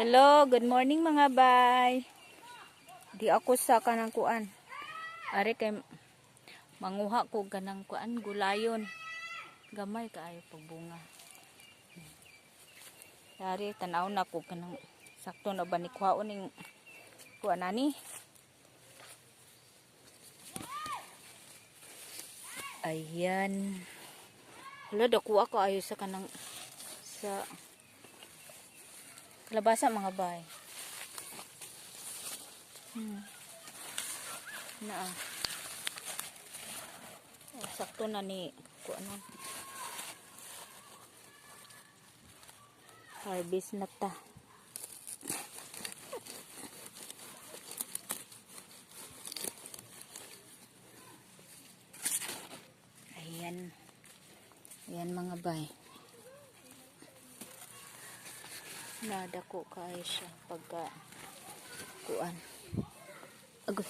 Hello, good morning, mga bay. Di ako sa kanang kuan. Ari kay manguha ko kanang kuan, gulayon. Gamay kaayo pagbunga. Ari tanaw na ko kanang sakto na ba ni kuhaon ning kuan ani. Ayan. Hala, dako ako ayo sa kanang sa kalabasa, mga bay. Na ah. Oh, sakto na ni kuan. Harvest na ta. Ayan. Ayan, mga bay. Nadako kaayo siya pagka kuan. Agoy.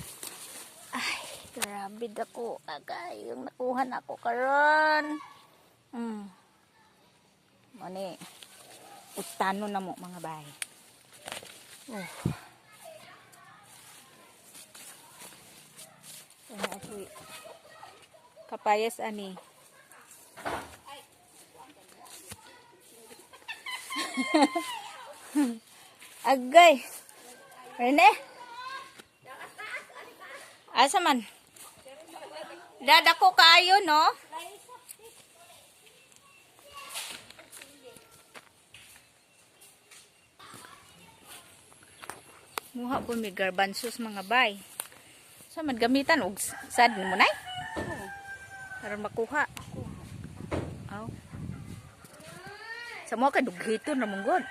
Ay, grabe dako. Agay, yung nakuha na ako karon. Mani. Utano na mo, mga bay. Oh. Ano ako kapayas ani. Agay. Rene? Asa man? Dadako kaayo, no? Muha po mi garbanzos, mga bay. Sa man gamitan og sad mo nay? Para makuha. Aw. Sa mo ka dughiton ra mong god.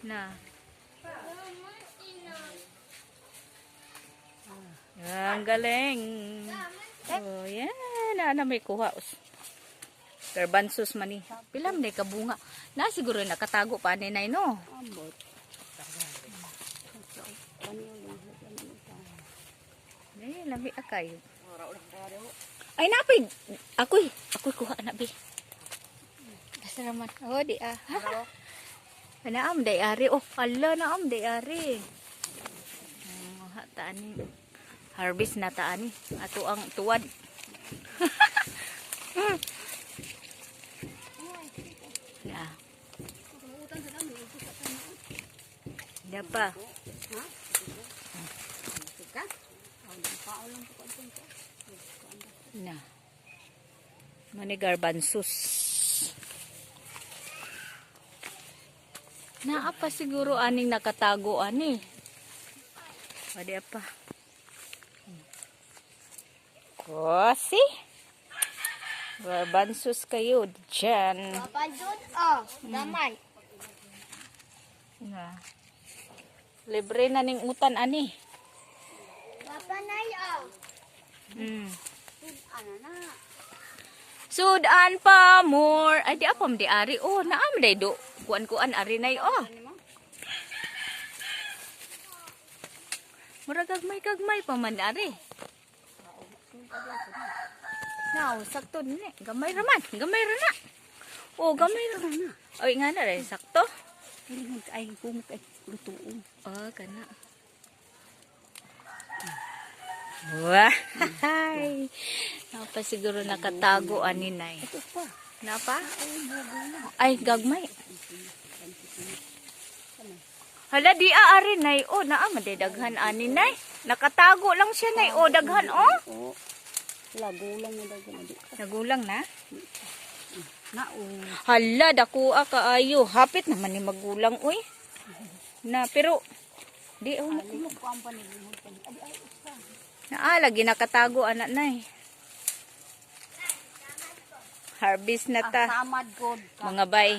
Na. Ang galing. Oh, yeah. Na, na may kuha. Garbanzos man ni. Pila man ka bunga. Na siguro nakatago pa ni nay, no. Ambot. Eh, lami akay. Ay, napay. Ako'y, ako'y kuha na bi. Asa naman? Oh, di ah. Naam day ari. Oh, ala, naam day ari. Oh, taani. Harvest na taani. Ato ang tuwad. Yeah. Ya pa. Na. Mani garbansus. Naa pa siguro aning nakatago ani. Pwede pa. Oh, see? Garbansus kayo dyan. Papandun, oh, gamay. Na. Libre na ning utan ani. Papanay, oh. Ano na? Sudan pa more. Ay, di apam di ari. Oh, naam day do. Kuan-kuan ari nay oh. Mura gagmay-gagmay pa man ari. Now, sakto ni. Gamay ra man. Gamay ra na. Oh, gamay ra na. Oy, nga na rin sakto. Ay, kumuk ay lutuon. Oh, kana. Wah! Napa siguro nakatago ani nay. Ito pa. Napa? Ay, gagmay. Hala, di aari nay. Oh, naa man day daghan ani nay. Nakatago lang siya nay. Oh, daghan oh. Oo. Lagulang na daw na di. Nagulang na. Na, oh. Hala, dakuha kaayo. Hapit naman ni magulang uy. Na, pero di oh, Ano ko ang panibimod pa. Ay, ay, usa. naa lagi nakatago anak nay. Harvest na ta. Samad god. Mga bay.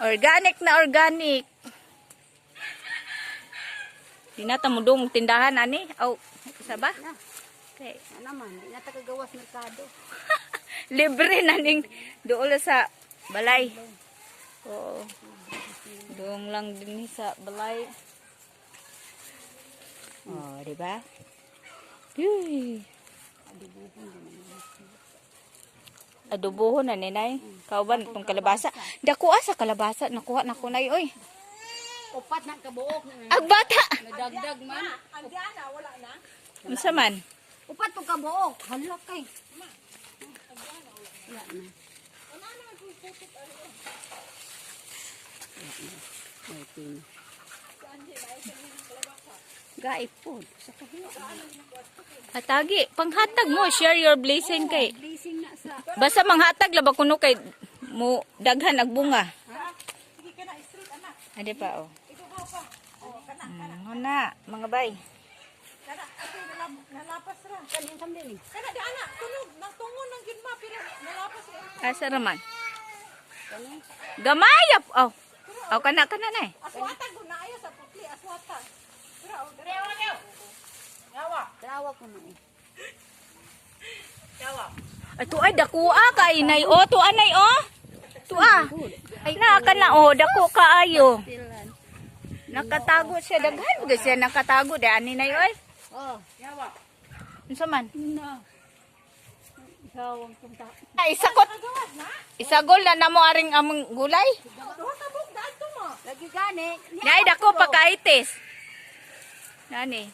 Organic na organic. Di na ta mo dong tindahan ani. Aw, isa ba? Na, Okay. na naman, di na ta kagawas merkado. Libre na ning dool sa balay. Oo. Doong lang din sa balay. Oh, di ba? Uy. Adibuhon din naman. Adobohon na ni, Nay. Kauban itong kalabasa. Dako sa kalabasa. Nakuha na ko, Nay, oy. Upat na kabuok. Agbata! Nadagdag man. Unsa man? Upat to kabuok. Hala kay. Wala na. Wala na. Waiting. Gaip po. Sa kahiwa. Atagi, panghatag mo, share your blessing kay. Blessing na sa Basta manghatag laba kuno kay mo daghan ag bunga. Ade pa oh. Na, mga bay. kanin samdili. Kana di ana, tunog, nangtungon ng gyud ma pero nalapas eh. Asa raman? Gamayap oh. Aw kana kana nay. Aswata gud na ayo sa putli, aswata. Pero oh, dere. Trawa ko na eh. Ato ay dakuha kay nay oh, tuan nay oh. Tua. Ay na kana oh, dako kaayo. Tilan. Nakatago siya daghan gyud siya nakatago di ani nay oy. Oh, Unsa man? na. Ikaw ang punta. Ay, isakot. Isagol na namo aring among gulay. Duha ka buok daan to mo. Lagi gani. Nay dako pakaitis. Nani?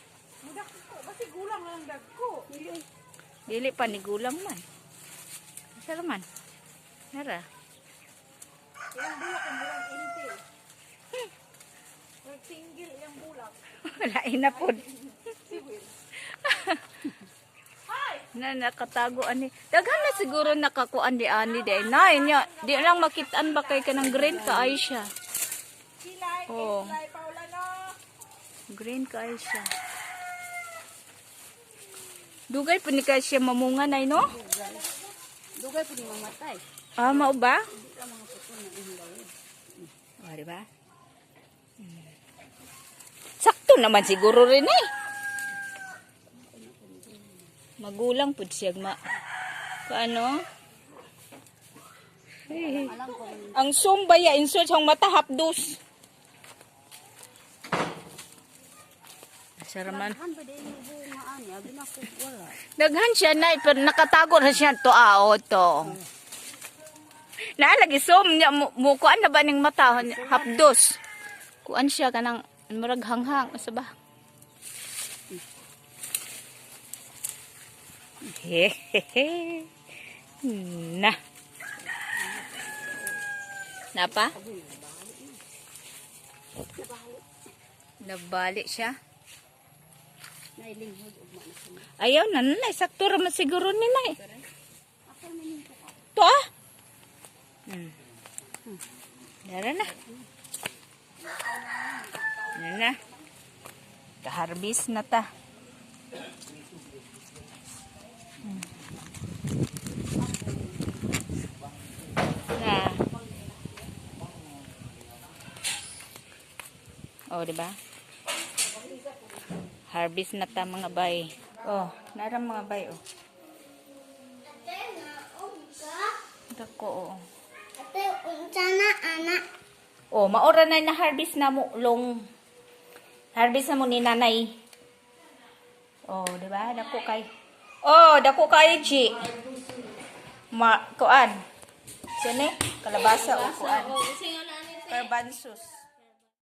Mudak ko, basi gulang lang dagko. Dili pa ni gulang man. Asa man? Nara. Iyang bulak ang bulang intil. Murag single iyang bulak. Lain na pod. Si Will. Na nakatago ani. Daghan na siguro nakakuan di ani di nay nya. Di lang makitaan ba kay kanang green ka ay siya. Kilay, Oh. kilay Paula no. Green ka ay siya. Dugay pa ni kay siya mamunga nay no? Dugay po ni mamatay. Ah, mao ba? Oh, di ba? Sakto naman siguro rin eh. Magulang pud siya ma. Paano? Eh, Alam ko man. ang sumbaya insult ang mata hapdos. Saraman. Han ba din yung bunga ani? Abi na ko wala. Daghan siya na pero nakatago na siya to ah o to. Naalagi som niya mo mo- kuan na ba ning mata hapdos. Kuan siya kanang murag hanghang asa ba? Hehehe. Na. Napa? Nabali siya. Nailinghod ugma na sa Ayaw na nanay, sakto raman siguro ni nay. To ah. Dara na. Dara na. Kaharbis na ta. Na. Oh, di ba? Harvest na ta mga bay. Oh, naram mga bay oh. Ate, naog ka? Dako oh. Ate, unsa na anak? Oh, maora na na harvest na mo long. Harvest na mo ni nanay. Oh, di ba? Dako kay. Oh, dako kay G. Ma kuan. Sini, kalabasa o kuan. Garbanzos.